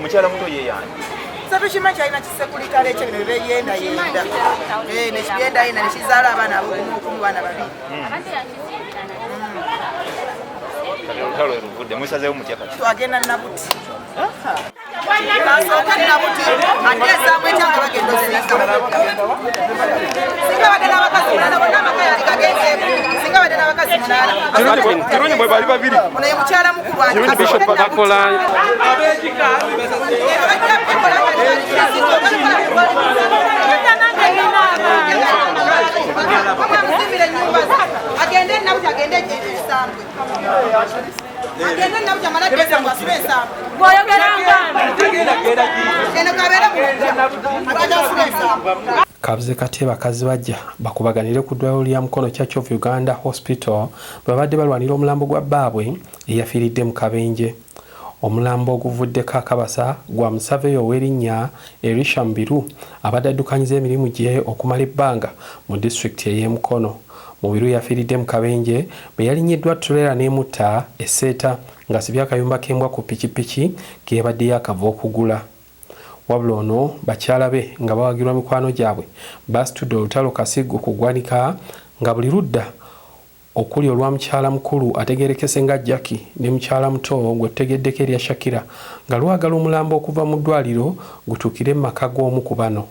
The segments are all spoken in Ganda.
Mukyala muto ye yani? Setukimanyi kyalina kisekulikale ekyo bino byebyenda yenda nekibyenda yenda nekizaala abaana abokumu okumu baana babiri. Kati olutalo luvudde, musazeewo mutya kati? Twagenda Nabuti, basooke Nabuti ate esaamu etya nga bagenda osinga singa badde n'abakazi munaana bonna amaka yali gagenzeemu singa badde n'abakazi munaana. Kirungi bwe bali babiri. Ono ye mukyala mukulu. Kirungi Bishop bakola. Amuzimbira ennyumba ze, agende Nabuti, agende Ensambwe, agende Nabuti amale adde Ensambwe asule Ensambwe. Eno kabeere mulujja agende asule Ensambwe. Kabuze kati bakazi bajja bakubaganire ku ddwaliro lya Mukono Church of Uganda Hospital bwe babadde balwanira omulambo gwa bbaabwe eyafiiridde mu kabenje. Omulambo oguvuddeko akabasa gwa musaveyo ow'erinnya Elisha Mubiru abadde addukanyiza emirimu gye okumala ebbanga mu disitulikiti ey'e Mukono. Mubiru yafiiridde mu kabenje bwe yalinnyiddwa ttuleera n'emutta e Seeta ng'asibye akayumba k'embwa ku pikipiki ke yabadde yaakava okugula. Wabula ono bakyala be nga bawagirwa mikwano gyabwe basitudde olutalo kasiggu ku ggwanika nga buli ludda okuli olwa mukyala mukulu ategeerekese nga Jackie ne mukyala muto gwe tutegeddeko erya Shakira nga lwagala omulambo okuva mu ddwaliro gutuukire mu maka g'omu ku bano.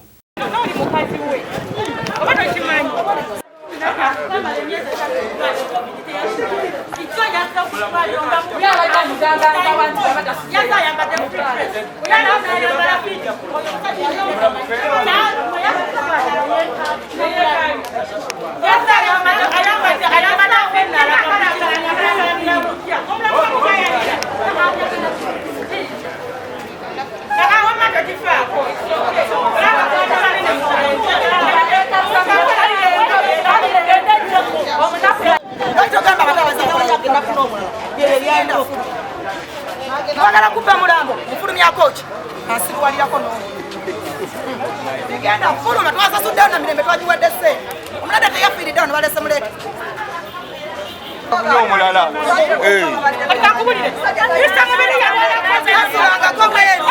Twagala kubba mulambo, mufulumyako ki? Asiruwalirako n'omu bigenda fuluma. Twasasuddewo na mirembe, twagiwadde ssente. Omulwadde teyafiiriddewo ne balese muleete. Omulala. Asulangako bweru,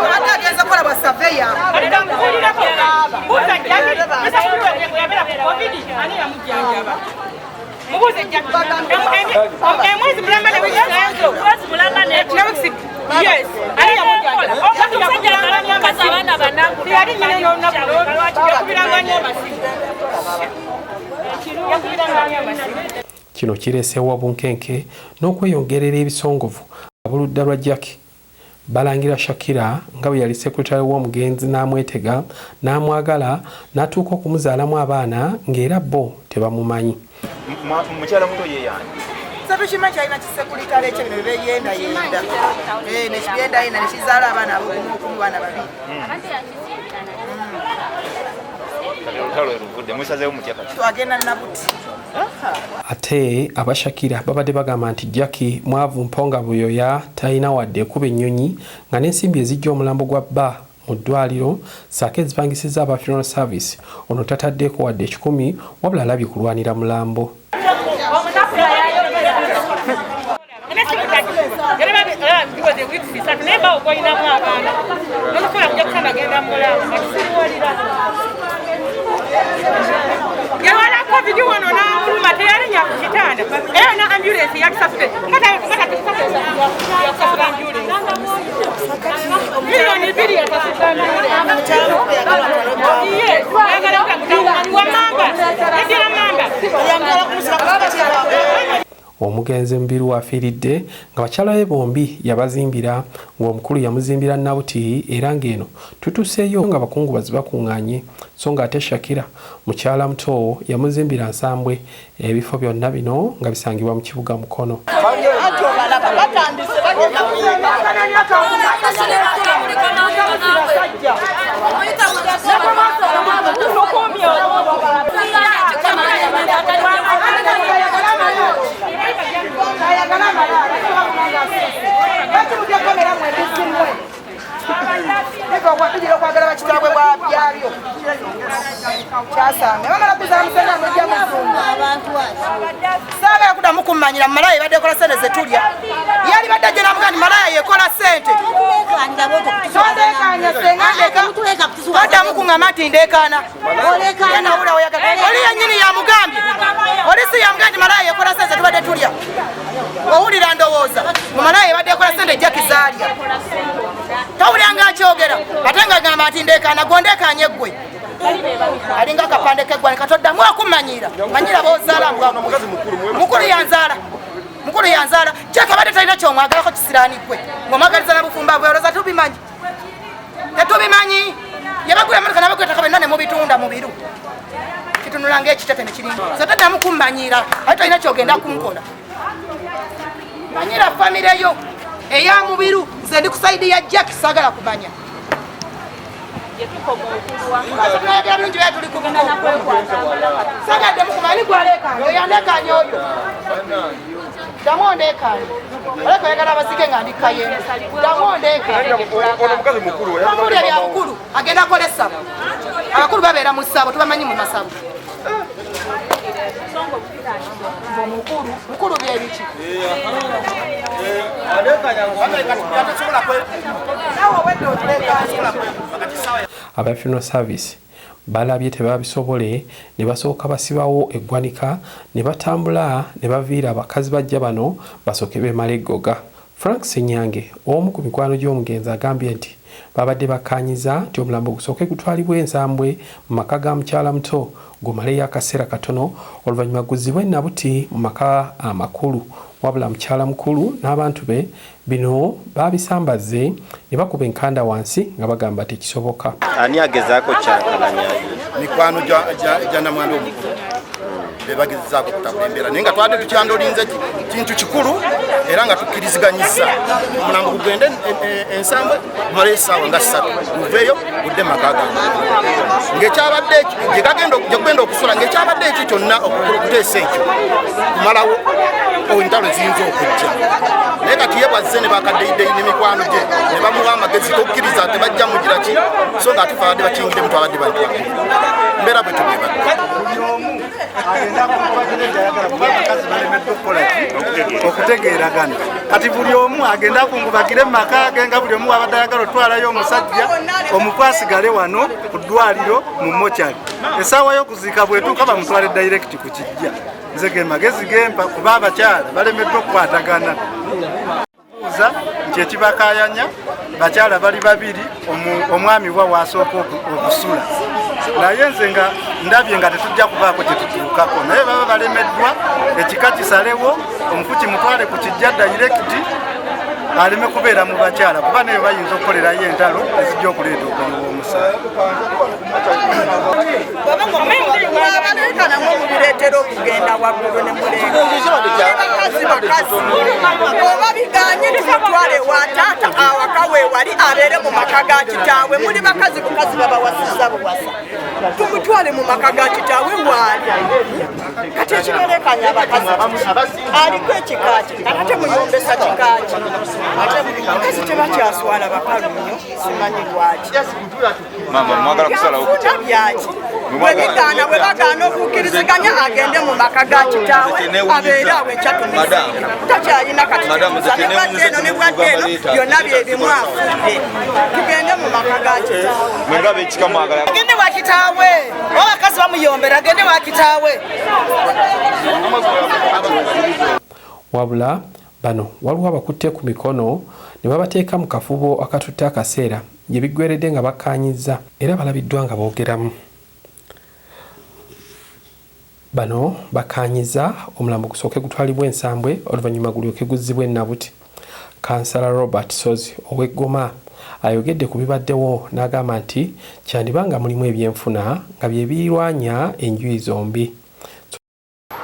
abadde agenze kukola bwa saveya. Emwezi mulamba ne yes, ani yamujjanjaba? Teyali nyina n'olunaku yakubiranga nnyo amasimu, yakubiranga nnyo amasimu. Kino kireeseewo obunkenke n'okweyongerera ebisongovu. Ab'oludda lwa Jackie balangira Shakira nga bwe yali sekuritale w'omugenzi n'amwetega n'amwagala n'atuuka okumuzaalamu abaana ng'era bo tebamumanyi. Mukyala muto ye yani? Setukimanyi kyalina kisekulikale ekyo bino byebyenda yenda nekibyenda yenda nekizaala abaana abokumu okumu baana babiri. Kati olutalo luvudde, musazeewo mutya kati? Twagenda Nabuti. Ate abashakira babadde bagamba nti Jackie mwavu mponga buyoya, talina wadde ekuba ennyonyi nga n'ensimbi ezijja omulambo gwa bba mu ddwaliro ssaako ezipangisiza aba funeral service ono tataddeeko wadde 100, wabula alabye kulwanira mulambo. Wiiki 3 naye bawo gwolinamu abaana nosobola kujja kusanga genda mulamu kati siriwalira. Yalwala COVID wano n'amuluma, teyalinya ku kitanda era na ambulance yatusasudde yakusasula ambulance miliyoni 2 yasasudde ambulance. Yes, ayagala wamamba eddira mamba. Omugenzi Mubiru afiiridde nga bakyala be bombi yabazimbira, ng'omukulu yamuzimbira Nabuti era ng'eno tutuseeyo nga bakungubazi bakuŋŋaanye, so ng'ate Shakira mukyala muto yamuzimbira Nsambwe. Ebifo byonna bino nga bisangibwa mu kibuga Mukono. Batandise bagenda. Ayagala amalala bakimutya kamera mwe mbizimwe bigira okwagala bakitaabwe byabyo kyasambe bamala kuzaala musena mujja muzungu saagala kuddamu. okummanyira malaya ebadde ekola sente zetulya. Yali badde ajja namuga nti malaya yekola sente. Tondekanya senga ndeka. Toddamu kuŋŋamba nti ndeekaana. Oli yennyini yamugambye. Oli si yamugambye nti malaya yekola sente tubadde tulya. Owulira ndowooza mu malaya ebadde ekola sente Jackie zaalya. Towulira ng'akyogera ate ng'agamba nti ndeekaana gwondekaanye ggwe. Alinga akapande k'eggwani katoddamu okummanyira. Manyira b'ozaala mbwa. Mukulu yanzaala. Mukulu yanzaala. Jackie abadde talina ky'omwagalako kisiraani ggwe. Ng'omwagaliza na bufumba bwe olowooza tubimanyi. Tetubimanyi. Yabagula emmotoka n'abagula ettaka byonna ne mubitunda mu biru. Kitunula ng'ekitete ne kiringa. So toddamu kummanyira. Ate tolina ky'ogenda kunkola. Manyira famire yo eya mubiru. Nze ndi ku sayidi ya Jackie saagala kumanya. Tunayogera bulungi bwe tuli ku buko. Sagadde mukumanya gwalekaanya oyo andekaanya oyo. Ddamu ondekaanye. Oleka oyagala abazike nga ndi Kayembe. Ddamu ondekaanye. Tomuwulira bya bukulu agenda akola essabo. Abakulu babeera mu ssabo tubamanyi mu masabo. Mukulu, mukulu bye biki? Aba funeral service balabye tebabisobole ne basooka basibawo eggwanika ne batambula ne baviira abakazi bajja bano basooke beemala eggoga. Frank Ssenyange omu ku mikwano gy'omugenzi agambye nti babadde bakkaanyiza nti omulambo gusooke gutwalibwe Ensambwe mu maka ga mukyala muto gumaleyo akaseera katono oluvannyuma guzzibwe Nabuti mu maka amakulu. Wabula mukyala mukulu n'abantu be bino babisambaze ne bakuba enkanda wansi nga bagamba tekisoboka. Ani agezaako kyankalanya? Mikwano gya Namwanda omukulu bebagezaako okutabula embeera naye nga twabadde tukyandolinze kintu kikulu era nga tukkiriziganyizza omulambo gugende Ensambwe gumale essaawa nga 3 guveeyo gudde mu maka gange. Ng'ekyabadde gye gugenda okusula ng'ekyabadde ekyo kyonna okuteesa ekyo kumalawo entalo ziyinza okujja. Naye kati ye bwazze ne bakaddeiddeyi n'emikwano gye ne bamuwa amagezi tokkiriza tebajja mugira ki so nga ate babadde bakiyingiddemu twabadde bantu bakulu. Mbeera bwe tubwebadde. Okutegeeragana. Kati buli omu agenda akungubagire mu maka ge nga buli omu wabadde ayagala otwalayo omusajja omufu asigale wano ku ddwaliro mu mochari. Essaawa y'okuziika bw'etuuka bamutwale direct ku kijja. Nze ge magezi gempa kuba abakyala balemeddwa okukwatagana. Buuza nti ekibakaayanya bakyala bali babiri omwami wa wasooka okusula. Naye nze nga ndabye nga tetujja kubaako kye tutuukako naye baba balemeddwa ekika kisalewo omufu kimutwale ku kijja direct aleme kubeera mu bakyala kuba naye bayinza okukolerayo entalo ezijja okuleeta okuyiwa omusaayi. Abaleekanamu omubireetera okugenda waggulu ne muleeka. Bakazi oba biganye tumutwale wa taata awaka we wali abeere mu maka ga kitaawe. Muli bakazi bukazi babawasizza buwasa. Tumutwale mu maka ga kitaawe waali. Kati ekibalekanya abakazi aliko ekika kye ate muyombesa kika kye. Abakazi tebakyaswala bakalu nnyo simanyi lwaki. Mama mwagala kusalawo kutya byaki? Bwe bwe bagaana okukkiriziganya agende mu maka ga kitaawe abeere awo ekyatumiziika. Takyalina kati ne bwadde eno ne bwadde eno byonna bye bimu afudde. Tugende mu maka ga kitaawe. Mwenga ab'ekika mwagala. Agende wa kitaawe. Oba abakazi bamuyombera agende wa kitaawe. Wabula bano waliwo abakutte ku mikono ne babateeka mu kafubo akatutte akaseera gye biggweredde nga bakkaanyizza era balabiddwa nga boogeramu. Bano bakkaanyizza omulambo gusooke gutwalibwe Ensambwe oluvannyuma gulyoke guzzibwe Nabuti. Kansala Robert Sozi ow'e Goma ayogedde ku bibaddewo n'agamba nti kyandiba nga mulimu ebyenfuna nga bye birwanya enjuyi zombi.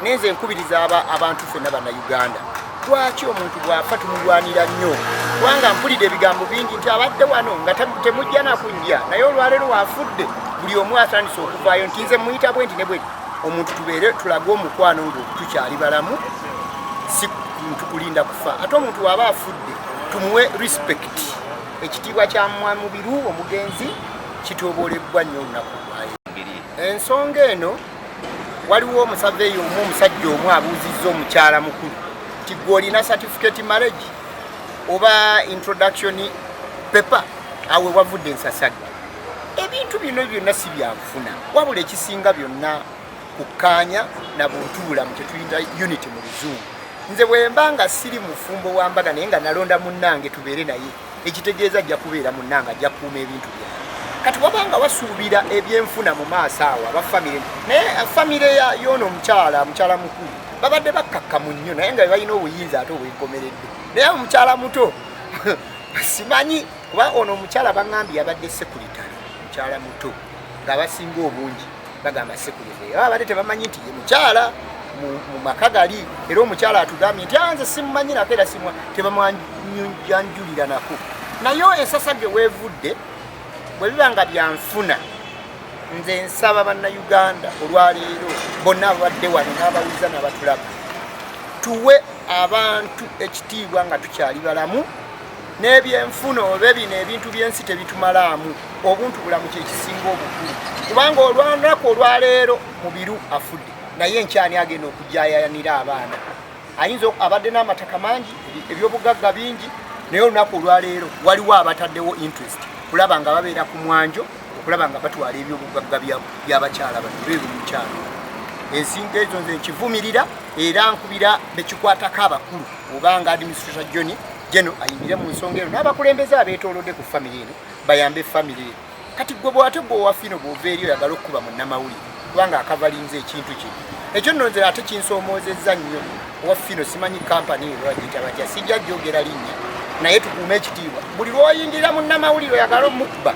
Nenze nkubiriza abantu ffenna Bannayuganda, lwaki omuntu bw'afa tumulwanira nnyo? Kubanga mpulidde ebigambo bingi nti abadde wano nga temujja na kujja, naye olwaleero wafudde buli omu atandise okuvaayo nti nze muyita bwe nti ne bwe omuntu tubeere tulage omukwano nga tukyali balamu, si tukulinda kufa. Ate omuntu waba afudde tumuwe respect, ekitiibwa kya Mubiru omugenzi kitoobolebbwa nnyo olunaku lwayo. Ensonga eno waliwo omusaveeyo omu omusajja omu abuuzizza omukyala mukulu Nti gwe olina certificate marriage oba introduction paper, awe wavudde ensasagge. Ebintu bino byonna si byakufuna, wabula ekisinga byonna kukkaanya na buntu bulamu, kyetuyita unity mu Luzungu. Nze bwe mba nga siri mufumbo wa mbaga, naye nga nalonda munnange tubeere naye, ekitegeeza ajja kubeera munnange, ajja kukuuma ebintu byange. Kati wabanga wasuubira ebyenfuna mu maaso awo, aba famire, naye famire y'ono omukyala, mukyala mukulu, babadde bakkakkamu nnyo, naye nga balina obuyinza ate obwenkomeredde. Naye omukyala muto simanyi, kuba ono omukyala baŋŋambye yabadde sekuritale, mukyala muto, ng'abasinga obungi bagamba sekuritale, babadde tebamanyi nti ye mukyala mu maka gali. Era omukyala atugambye nti nze simumanyi nako, era simwa tebamwanjulira nako. Naye ensasage weevudde bwe biba nga byanfuna, nze nsaba Bannayuganda olwaleero bonna ababadde wano n'abawuliza n'abatulaba, tuwe abantu ekitiibwa nga tukyali balamu, n'ebyenfuna oba bino ebintu by'ensi tebitumalaamu, obuntu bulamu kyekisinga obukulu. Kubanga olwanaku olwaleero Mubiru afudde, naye enkyani agenda okujayanira abaana, ayinza abadde n'amataka mangi, ebyobugagga bingi, naye olunaku olwaleero waliwo abataddewo interest kulaba nga babeera ku mwanjo, okulaba nga batwala ebyobugagga by'abakyala bano oba eby'omukyala. Ensinga ezo nze nkivumirira, era nkubira bekikwatako abakulu, obanga administrator Johnny Geno ayingire mu nsonga eno, n'abakulembeze abeetoolodde ku famire eno bayambe famire eno. Kati gwe bw'ate gwe owa Fino bw'ova eri oyagala okukuba munnamawulire kubanga akavalinze ekintu kino, ekyo nno nze ate kinsoomoozezza nnyo. Owa Fino simanyi kampani ero bagiyita batya, sijja jjogera linnya, naye tukuume ekitiibwa. Buli lw'oyingirira munnamawulire oyagala omukuba,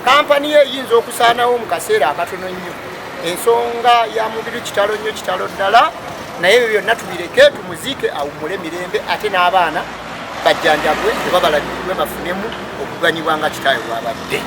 kampani ye eyinza okusaanawo mu kaseera akatono nnyo. Ensonga ya Mubiru kitalo nnyo, kitalo ddala, naye ebyo byonna tubireke, tumuziike awummule mirembe, ate n'abaana bajjanjabwe oba balabirirwe bafunemu okuganyibwa nga kitaawe bw'abadde.